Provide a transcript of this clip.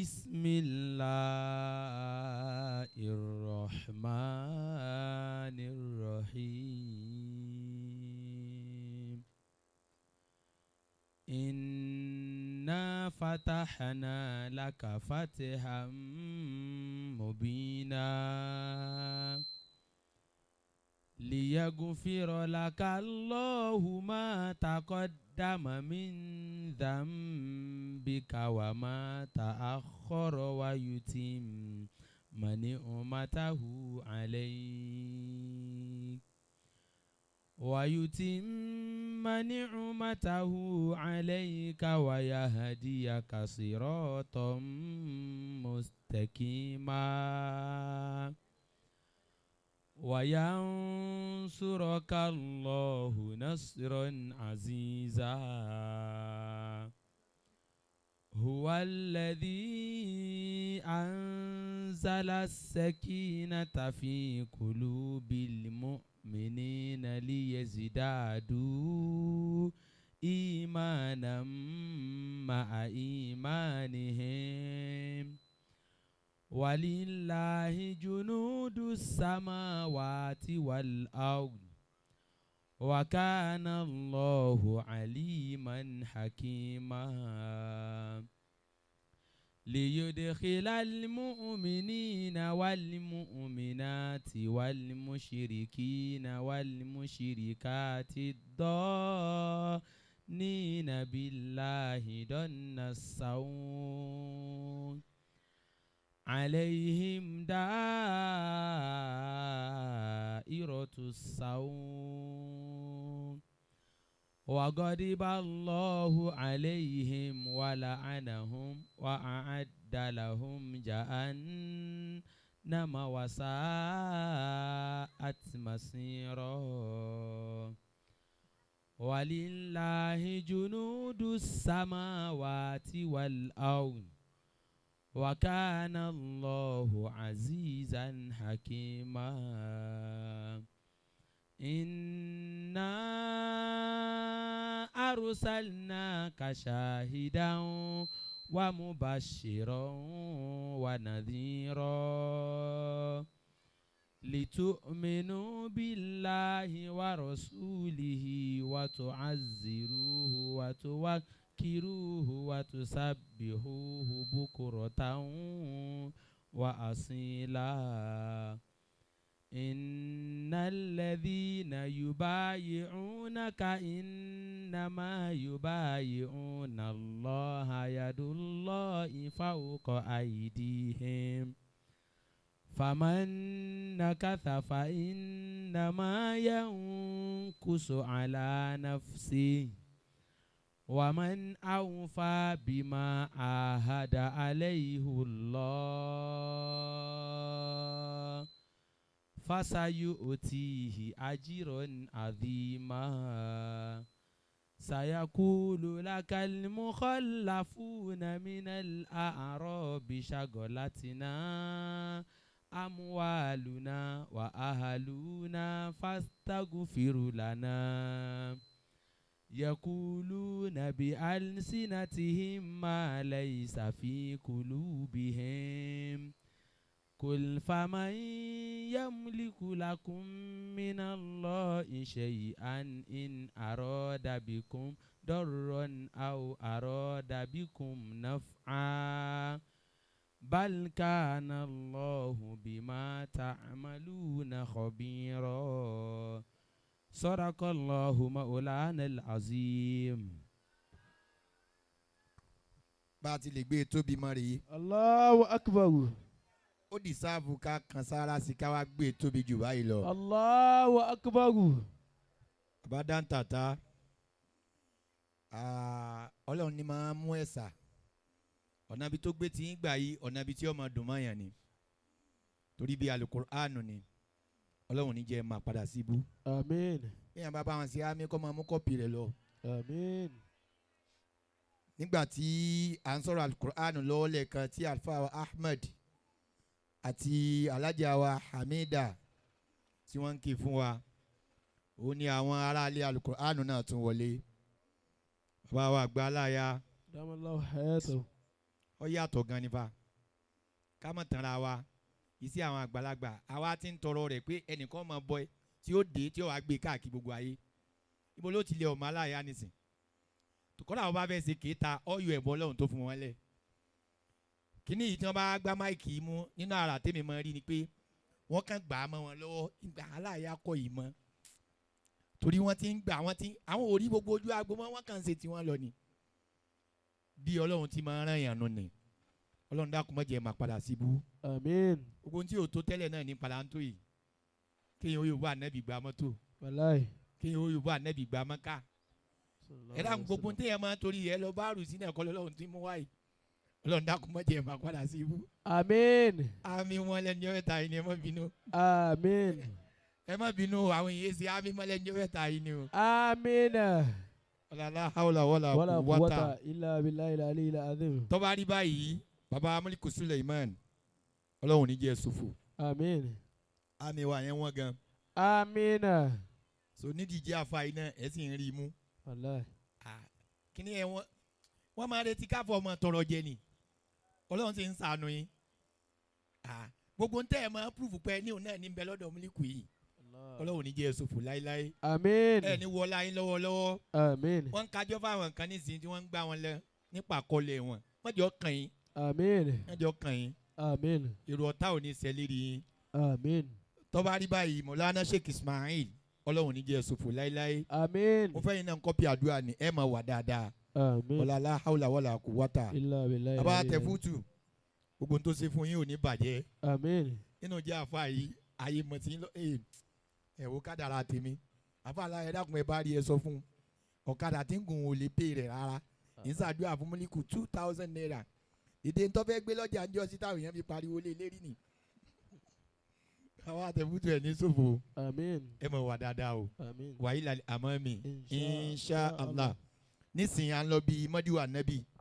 بسم الله الرحمن الرحيم. إنا فتحنا لك فتحا مبينا ليغفر لك الله ما تقدم من ذنبك وما تأخر ويتم نعمته عليك ويتم نعمته عليك ويهديك صراطا مستقيما وينصرك الله نصرا عزيزا. هو الذي أنزل السكينة في قلوب المؤمنين ليزدادوا إيمانا مع إيمانهم ولله جنود السماوات والأرض وكان الله عليما حكيما. ليدخل المؤمنين والمؤمنات والمشركين والمشركات الظانين بالله ظن السوء عليهم دائرة السوء وغضب الله عليهم ولعنهم وأعد لهم جهنم وساءت مصيرا. ولله جنود السماوات والأرض وكان الله عزيزا حكيما. إنا أرسلناك شاهدا ومبشرا ونذيرا لتؤمنوا بالله ورسوله وتعزروه وتوقروه وتسبحوه بكرة وأصيلا. إن الذين يبايعونك إنما يبايعون الله يد الله فوق أيديهم فمن نكث فإنما ينكث على نفسه ومن أوفى بما عاهد عليه الله فسيؤتيه أجرا عظيما. سيقول لك المخلفون من الأعراب شغلتنا أموالنا وأهلنا فاستغفر لنا يقولون بألسنتهم ما ليس في قلوبهم قل فمن يملك لكم من الله شيئا إن أراد بكم ضرا أو أراد بكم نفعا بل كان الله بما تعملون خبيرا. صدق الله مولانا العظيم. Bá a ti lè gbé e tóbi mọ́ rèé. Allahu akbar. Ó deserve ká kan sára sí ká wá gbé e tóbi jù báyìí lọ. Allahu akbar. Bàbá dáńtàtà, Ọlọ́run ní máa mú ẹ̀sà ọ̀nà ibi tó gbé tí ń gbà yìí, ọ̀nà ibi tí ó máa dùn mọ́yàn ni, torí bí Alukur'anu ni. Ọlọ́run ní jẹ́ máa padà síbú. Àmín. Bí yàn bá bá wọn ṣe àmín, kọ́ máa mú copy rẹ̀ lọ. Àmín. Nígbà tí à ń sọ̀rọ̀ Alukur'anu lọ́wọ́ lẹ́ẹ̀kan tí Alfa wa Ahmed àti Alhaja wa Hamida tí wọ́n ń ké fún wa, ó ní àwọn aráalé Alukur'anu náà tún wọlé. Bàbá wa àgbà aláya. Damallahu hayatahu. Ó yàtọ̀ gan nífa. Ká má tanra wa, iṣẹ́ àwọn àgbàlagbà àwa ti ń tọrọ rẹ̀ pé ẹnìkan máa bọ ẹ tí ó dé tí ó wàá gbé káàkiri gbogbo ayé. Ibo ló ti lè ọmọ aláya nísìn? Kọ́dà wọn bá fẹ́ ṣe kéta ọ̀yọ́ ẹ̀bọ Ọlọ́run tó fún wọn lẹ̀. Kíní yìí tí wọ́n bá gbá máìkì mú nínú ara tèmi mọ́ rí ni pé wọ́n kàn gbà á mọ́ wọn lọ́wọ́. Ìgbà aláya kọ́ yìí mọ́ torí wọ́n ti ń gbà wọ́n ti àwọn ò rí gbogbo ojú agbo mọ́, wọ́n kàn ń ṣe tiwọn lọ ni. Bí Ọlọ́run ti máa ń ràn yàn nù ni. Ọlọ́run dákun má jẹ́ máa padà síbú. Àmín. Gbogbo ohun tí yóò tó tẹ́lẹ̀ náà ní padà ń tó yìí. Kéèyàn ó yóò bá ànábì gba mọ́tò, Wàláì. kéèyàn ó yóò bá ànábì gba mọ́ká. Ẹ dákun, gbogbo téèyàn máa torí ẹ lọ bá rù sínú ẹ̀kọ́ lọ́lọ́run tí mú wáyé. Ọlọ́run dákun má jẹ́ máa padà síbú. Àmín. Àmì wọn lẹ́nu ọjọ́ mẹ́ta yìí ni, ẹ má bínú. Àmín. Ẹ má bínú, àwọn èèyàn ṣe àmì wọn lẹ́nu ọjọ́ mẹ́ta yìí ni o. Àmín. Ọ̀làlá haúlà wàlà Wala quwwata quwwata illa billahi al-aliyyil azim. Tó bá rí báyìí, baba Amúlíkù Suleiman, Ọlọ́run ní jẹ́ ṣòfò. Àmín. Àmì wa yẹn wọ́n gan. Àmín. So nídìí jẹ́ àfa iná ẹ̀ sì ń rí i mú. Wàláì. Ah, kíní ẹ wọ́n máa retí káfọ́ ọmọ tọrọ jẹ ni. Ọlọ́run sì ń ṣàánú yín. Ah, gbogbo ntẹ́ ẹ̀ máa púrúfù pé ní òun náà ní bẹ lọ́dọ̀ Múlíkù yìí. Ọlọ́run ní jẹ́ ṣòfò láéláé. Àmín. Ẹ ní wọlá yín lọ́wọ́lọ́wọ́. Àmín. Wọ́n ń kájọ́ fáwọn nǹkan nísìnyí tí wọ́n ń gbá wọn lẹ nípa àkọlẹ̀ wọn. Wọ́n jọ kàn yín. Àmín. Wọ́n jọ kàn yín. Àmín. Èrò ọ̀tá ò ní ṣẹlẹ̀ rí yín. Àmín. Tó bá rí báyìí, Mọ̀lánà Sheikh Ismail, Ọlọ́run ní jẹ́ ṣòfò láéláé. Àmín. Mo fẹ́ yín náà ń kọ́pì àdúrà ni, ẹ máa wà dáadáa. Àmín. Ọ̀làlá haúlà wàlà quwwata. Illa billahi Bàbá al-aliyyil azim. Tẹ̀fútù, gbogbo ohun tó ṣe fún yín ò ní bàjẹ́. Àmín. Nínú jẹ́ àfa yìí, ayé mọ̀ tí ń lọ ẹ̀ wò kádàrá tèmi. Àfa aláyẹ dákun, ẹ bá rí ẹ sọ fún un. Ọ̀kadà tí ń gùn ò lè pè rẹ̀ rárá. Ń ṣàdúrà fún Múlíkù 2,000 naira. Èdè ń tọ́ fẹ́ gbé lọ́jà ń jọ sí táwọn èèyàn fi pariwo lé lérí ni. Àwọn àtẹ̀fútù ẹ̀ ní ṣòfò. Àmín. Ẹ mọ̀ wà dáadáa o. Àmín. Wàyí lálẹ́ àmọ́ mi. Insha Insha Allah. Nísìnyí à ń lọ bí Mọ́díwà Nẹ́bì.